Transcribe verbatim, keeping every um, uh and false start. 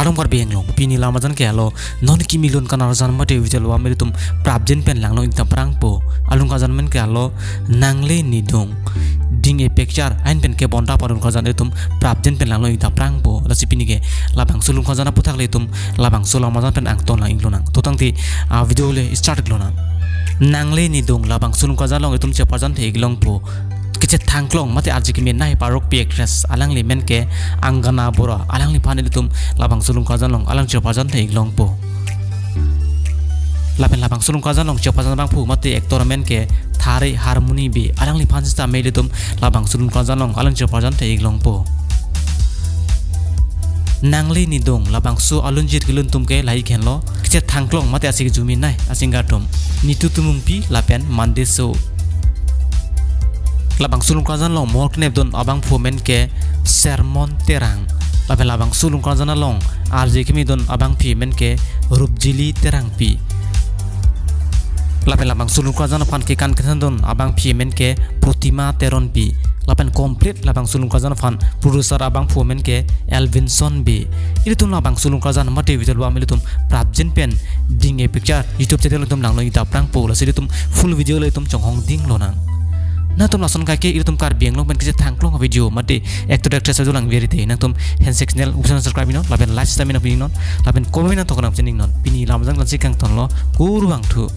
Kardom Karbi Anglong, pini lam ajan ke alo, non kimi lun kanarjan mate video along ilitum prapjin pen langno ingtap prangpo. Alun kanarjan amen ke alo, Nangle Nidung, Ding a Picture, ahin pen kebonta pu alun kanarjan ilitum prapjin pen langno ingtap prangpo. Lasi pini ke labangso alun kanarjan aphuthak le ilitum labangso lam ajan pen angton lang inglonang. To tangte, ah, video le start inglonang. Nangle Nidung labangso alun kanarjan along ilitum cheparjan the inglongpo. Kechethang klong mate arje kemenei parokpi actress, alangli amen ke Angana Bora, alangliphan ilitum labangso alun kanarjan along alang cheparjan the inglongpo. Lapen labangso alun kanarjan along cheparjan abangphu mate actor amen ke Thare Harmony Bey, alangliphan sitame ilitum labangso alun kanarjan along alang cheparjan the inglongpo. Nangle Nidung labangso alunjir kelun atum ke lahei henlo, kechethang klong mate ase kejui menei a-singer atum, Nitu Timungpi lapen Mandeso. Labangso alun kanarjan along mohor kenep dun abangphu amen ke Sermon Terang. Lapen labangso alun kanarjan along arje keme dun abangpi amen ke Rupjili Terangpi. Lapen labangso alun kanarjan aphan kekan kethan dun abangpi amen ke Protima Teronpi. Lapen complete labangso alun kanarjan aphan producer abangphu amen ke Elvinson Bey. Ilitum labangso alun kanarjan mate video along ilitum prapjin pen Ding a Picture YouTube channel ilitum langno ingtap prangpo, lasi ilitum full video le ilitum chonghong ding lonang. Nangtum lason kaike ilitum Karbi Anglong pen kechethang klong video mate actor actress ajo lang verite, nangtum handshake channel usan subscribe non, lapen like sitame nangpinon, lapen comment nangtoknang pinon. Pini lam ajan klangsi kangtonlo, kurvangthu.